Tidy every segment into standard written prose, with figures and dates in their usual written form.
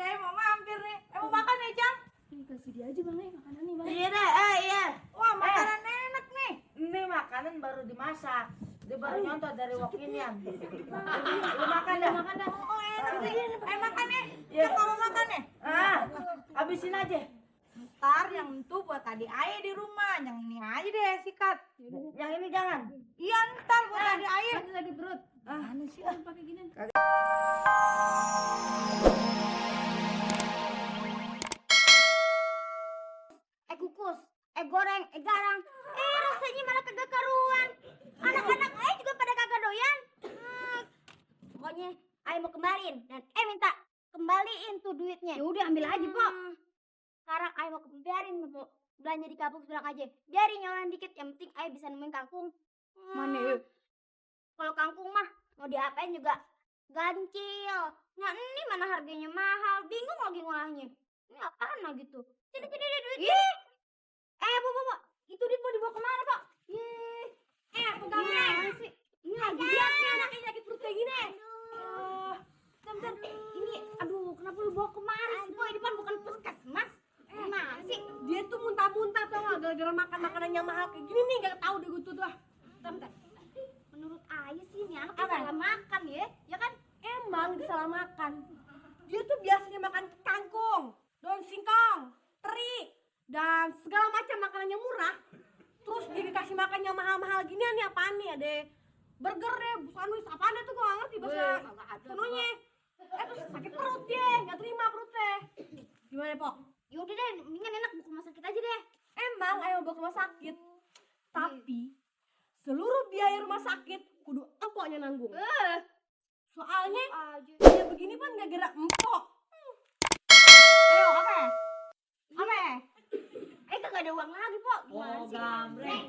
Ayah mau mampir nih. Mau makan ya, Cang? Ini kasih dia aja Bang, makanan nih Bang. Iya deh, iya. Wah, makanan enak nih. Ini makanan baru dimasak. Dia baru nyontoh dari Wokinian. Lu makan dah. Makan dah. Oh, enak nih. Ayo makan nih. Iya. Cang mau makan nih. Habisin aja. Ntar yang itu buat adik Ayah di rumah. Yang ini aja deh sikat. Yang ini jangan. Iya, ntar buat adik Ayah. Sakit lagi perut. Aneh sih orang pakai ginian. Kukus, goreng, garang. Rasanya malah kagak karuan. Anak-anak juga pada kagak doyan. Pokoknya mau kembaliin dan minta kembaliin tuh duitnya. Ya udah ambil aja, Pok. Sekarang mau biarin mau belanja di kampung bilang aja. Biarin nyawain dikit, yang penting bisa nemuin kangkung. Mana ya? Kalau kangkung mah mau diapain juga gancil. Nah, ini mana harganya mahal, bingung lagi ngolahnya. Ini apaan lah gitu. Sini duitnya. Bu, itu duit mau dibawa kemana, Pak? Pegang sih. Ini lagi lihat nih anaknya sakit perut kayak gini. Bentar, ini, kenapa lu bawa kemari sih? Boy, ini kan bukan puskesmas. Gimana sih? Dia tuh muntah-muntah tau gak? Gara-gara makan makanan yang mahal kayak gini nih. Gak tau deh gue tuh. Bentar. Menurut Ayah sih ini anak salah makan ya kan? Emang dia salah makan. Dia tuh biasanya makan kangkung, daun singkong, teri, dan segala macam makanan yang murah. Terus dia dikasih makan yang mahal-mahal gini nih apaan nih? Ada burger deh, sandwich apaan deh tuh gue gak ngerti bahasa sononya. Terus sakit perut dia, gak terima perutnya. Gimana, Pok? Yaudah deh, mendingan enak buka rumah sakit aja deh. Emang ayo bawa ke rumah sakit. Tapi seluruh biaya rumah sakit kudu empoknya nanggung. Soalnya dia begini pun gak gerak empok. Ayo, apa? Kagak ada uang lagi, Pok. Gimana sih? Gambreng.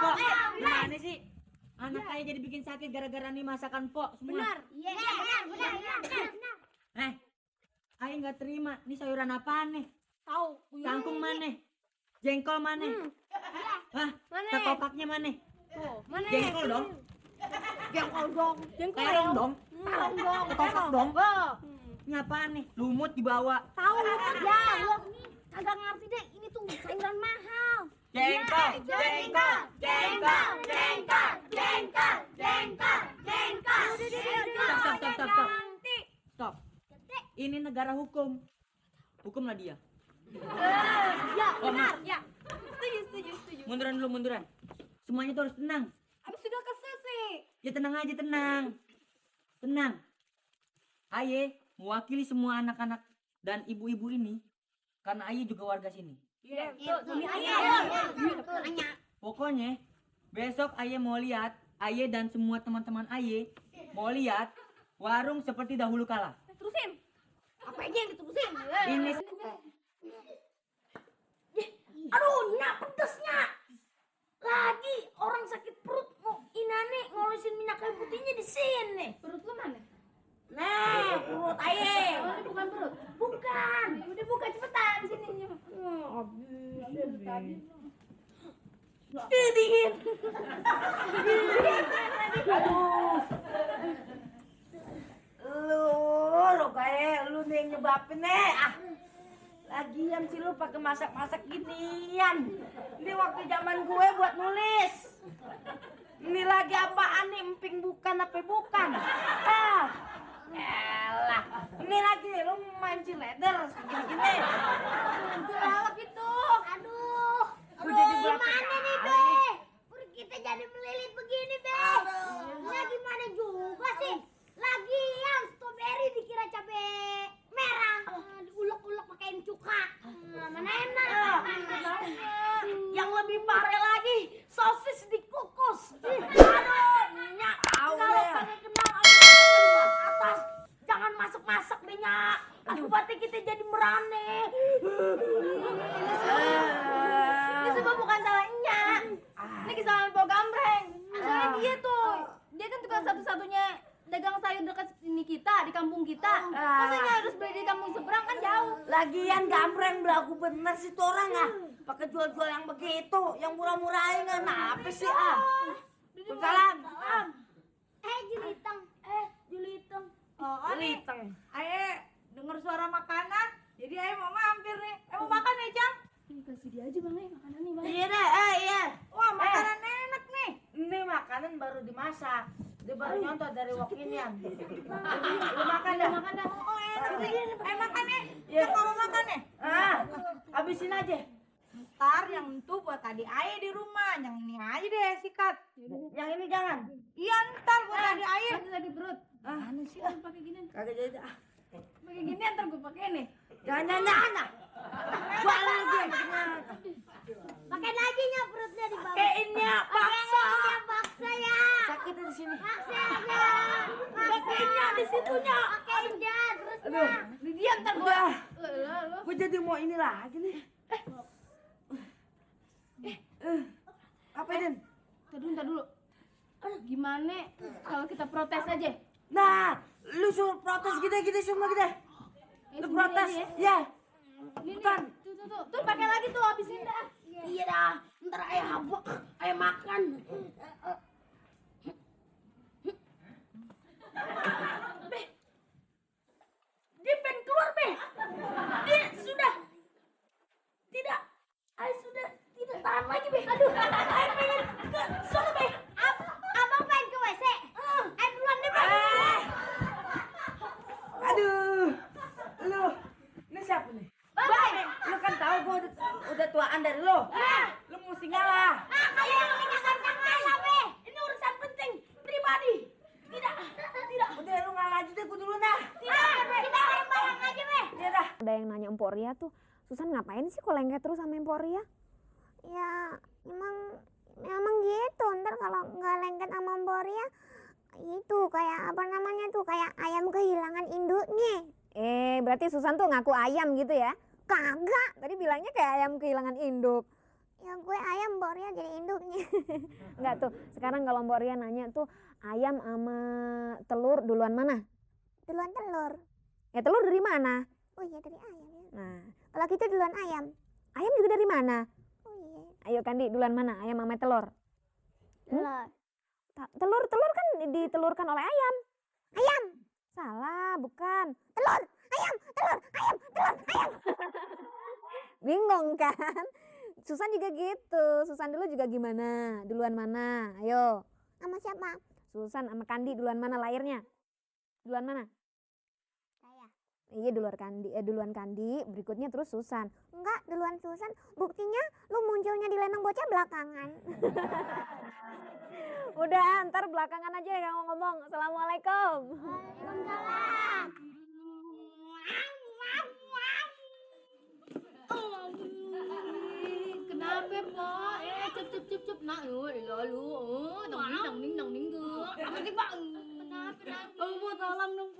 Pok, gimana sih? Anak saya jadi bikin sakit gara-gara nih masakan Pok semua. Benar. Iya, benar. Ayah nggak terima. Ini sayuran apaan nih? Tahu, Kangkung mana? Jengkol mana? Ketopaknya mana? mana? Jengkol dong. Jengkol dong. Terong dong. Terong dong. Ketoprak dong. Ini apaan nih? Lumut dibawa. Tahu lu nih kagak ngerti deh, ini tuh sayuran mahal. Jengkol. Stop. Ini negara hukum. Hukumlah dia. Ya, benar. Ya. Setuju. Munduran dulu, munduran. Semuanya tuh harus tenang. Abis sudah kesel sih. Ya tenang aja, tenang. Tenang. Aye mewakili semua anak-anak dan ibu-ibu ini karena Aye juga warga sini. Iya, Pokoknya besok Aye mau lihat, Aye dan semua teman-teman Aye mau lihat warung seperti dahulu kala. Terusin. Apa aja yang diterusin? Ini Pedesnya. Lagi orang sakit perut mau inane ngolosin minyak kayu putihnya di sini. Perut lu mana? Nah, perut Aye. Oh, ini bukan perut. Bukan. Udah buka cepetan sini. Tadi. Dingin. Lu kayak lu nih yang nyebabin nih. Lagian sih lu pakai masak-masak ginian. Ini waktu zaman gue buat nulis. Ini lagi apaan nih? Emping bukan apa bukan? Elah. Ini lagi lu main ciledar segini-gini. Itu lawak itu. Aduh, gimana nih, Be? Perut kita jadi melilit begini, Be. Ya gimana juga sih? Lagian strawberry dikira cabai merah. Diulek-ulek pakein cuka. Mana enak. Yang lebih parah lagi, sosis dikukus. Nyak, Kalau pakai kenal atas, jangan masak-masak deh, Nyak. Akibatnya kita jadi merane. Ini semua bukan salah Nyak. Ini kesalahan Pok Gambreng. Soalnya dia tuh, dia kan tukang satu-satunya dagang sayur dekat sini kita, di kampung kita. Masanya harus beli di kampung seberang kan jauh. Lagian Gambreng belagu bener sih tuh orang pakai jual-jual yang begitu, yang murah-murah aja kenapa sih ah? Salam. Juliteng. Juliteng. Oh, Liteng. Aye denger suara makanan, jadi aye mau mampir nih. Mau makan ya, Jang? Ini kasih dia aja Bang, makanan nih Bang. Iya deh, iya. Wah, makanan enak nih. Ini makanan baru dimasak. Dia baru nyontoh dari wakinian. Lu makan dah. Makan dah. Oh, enak nih. Ayo makan nih. Iya. Jang mau makan nih. Ah, habisin aja. Ntar yang itu buat tadi aye di rumah, yang ini aja deh sikat. Yang ini jangan. Iya, ntar buat tadi aye. Sakit perut. Mana sih? Pakai gini. Kagak jadi. Pakai gini ntar gue pakai nih. Jangan. Gua lagi yang beginian. Pakai lagi nya perutnya di bawah. Pakaiinnya paksa. Paksa ya. Sakitnya di sini. Paksanya. Pakaiinnya di situnya. Pakein dah terusnya. Aduh, diam ntar gua. Gua jadi mau ini lagi nih. Apa Den? Ntar dulu. Gimana kalau kita protes aja? Nah, lu suruh protes gitu semua gitu. Lu sendiri protes, aja ya? ya. Ini Bukan. tuh. Tuh pakai lagi tuh habisin dah. Iya dah, ntar ayah habuk, ayah makan. Dia pengen keluar, Be. Dia sudah tidak, ayah sudah tidak tahan lagi, Be. Aduh, ayah pengen ke sana, Be. Abang pengen ke WC. Duluan deh, Bang. Aduh, lu, ini siapa nih? Bye. Lu kan tahu gua udah tuaan dari lu. Lu mesti ngalah. Kayak yang urusan sama Be. Ini urusan penting pribadi. Tidak. Udah lu ngalah aja deh, gua dulu dah. Kita bareng aja, Be. Iya dah. Ada yang nanya Emporia tuh, Susan ngapain sih kok lengket terus sama Emporia? Ya, emang gitu. Ntar kalau nggak lengket sama Emporia, itu kayak apa namanya tuh, kayak ayam kehilangan induknya. Berarti Susan tuh ngaku ayam gitu ya? Kagak. Tadi bilangnya kayak ayam kehilangan induk. Ya gue ayam, Emporia jadi induknya. Enggak tuh, sekarang kalau Emporia nanya tuh ayam sama telur duluan mana? Duluan telur. Ya telur dari mana? Oh iya, dari ayam ya. Nah, Kalau gitu duluan ayam. ayam juga dari mana? Oh iya. Ayo Kandi, duluan mana? Ayam sama telur? Telur. Telur kan ditelurkan oleh ayam. Ayam. Salah, bukan. Telur. Ayam. Telur. Ayam. Telur. Ayam. Bingung kan? Susan juga gitu. Susan dulu juga gimana? Duluan mana? Ayo. Sama siapa? Susan sama Kandi duluan mana lahirnya? Duluan mana? Saya. Iya duluan Kandi, berikutnya terus Susan. Enggak, duluan Susan. Buktinya lu munculnya di Lenong Bocah belakangan. Udah, ntar belakangan aja ya ngomong. Assalamualaikum. Waalaikumsalam. Kenapa, Pak? Cep. Nak, lalu. Dong ning gue. Apa sih, Pak? Kenapa? Po, tolong,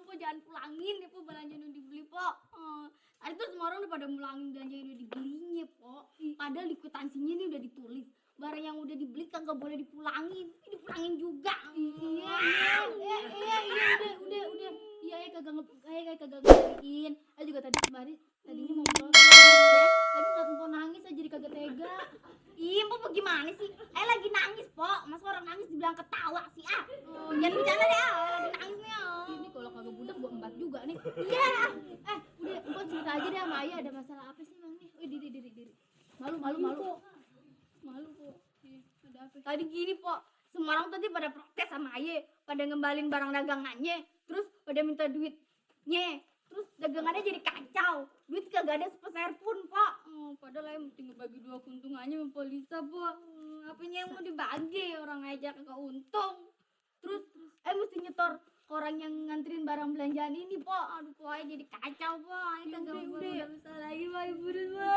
Po. Jangan pulangin ya, Po. Belanja yang dibeli, Po. Tadi tuh semua orang udah pada mulangin belanja yang udah dibelinya, Po. Padahal di kwitansinya ini udah ditulis. Barang yang udah dibeli kagak boleh dipulangin. Ini dipulangin juga. Iya, udah. Iya, kagak ngeliin. Saya juga tadinya mau protes ya. Tapi saat Mpok nangis saya jadi kagak tega. Ih, Mpok gimana sih? Lagi nangis, Pok. Masa orang nangis dibilang ketawa sih, ah. Jangan bercanda deh, lagi nangis nih, Ini kalau kagak budak gua embat juga nih. Iya. Udah, Mpok cerita aja deh sama Ayah, ada masalah apa sih, Bang nih? Diri. Malu. Malu, Pok. Ada apa? Tadi gini, Pok. Semua orang tadi pada protes sama Ayah, pada ngembalin barang dagangannya, terus pada minta duitnya. Terus dagangannya jadi kacau. Duit kagak ada sepeser pun, Pak. Padahal ayah mesti ngebagi 2 keuntungannya sama Pak Lisa, Pak. Apanya yang mau dibagi? Orang aja kagak untung. Terus mesti nyetor ke orang yang nganterin barang belanjaan ini, Pak. Aduh, Pak, ayah jadi kacau, Pak. Ayah kagak bisa lagi, Pak. Ibu tenangnya.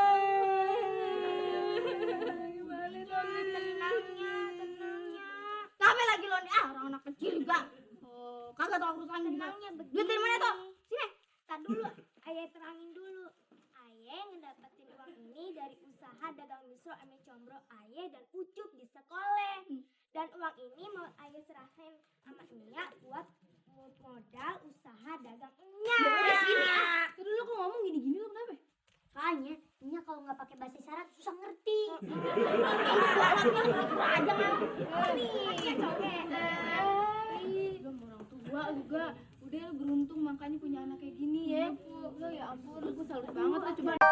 Sampai lagi lo nih, orang anak kecil juga. Kagak tau urusannya juga. Duit dari mana tuh? Sini. Tar dulu, Ayah terangin dulu. Ayah ngedapetin uang ini dari usaha dagang misro ame combro Ayah dan Ucup di sekolah. Dan uang ini mau Ayah serahin sama Nya buat modal usaha dagang Nya. Udah sini, Dulu kok ngomong gini-gini lo kenapa? Soalnya Nya kalau nggak pakai bahasa isyarat susah aja kan. Nih, belum orang tua juga. Udah lu beruntung makanya punya anak kayak gini ya. Ya ampun, gue salut banget lah coba.